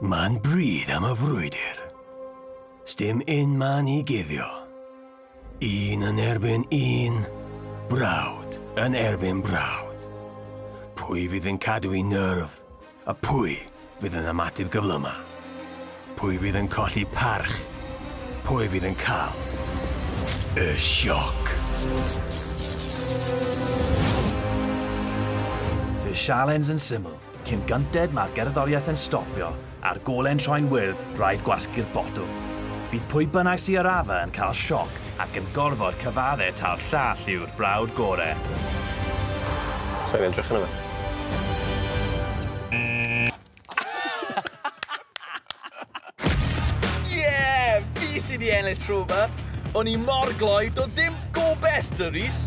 Mae'n bryd am y frwydr. Sdim un man i guddio. Un yn erbyn un, brawd yn erbyn brawd. Pwy fydd yn cadw ei nerf, a pwy fydd yn ymateb gyflyma? Pwy fydd yn colli parch? Pwy fydd yn cael y sioc? Y sialens yn syml. Cyn gynted mae'r gerddoriaeth yn stopio a'r gole'n troi'n wyrdd, rhaid gwasgu'r botwm. Bydd pwy bynnag sy arafa yn cael sioc ac yn gorfod cyfadde taw'r llall yw'r brawd gore. Sa'n edrych yna fe? Ie! Fi sy 'di ennill tro 'ma. O'n i mor gloi, doedd dim gobeth 'da Rhys.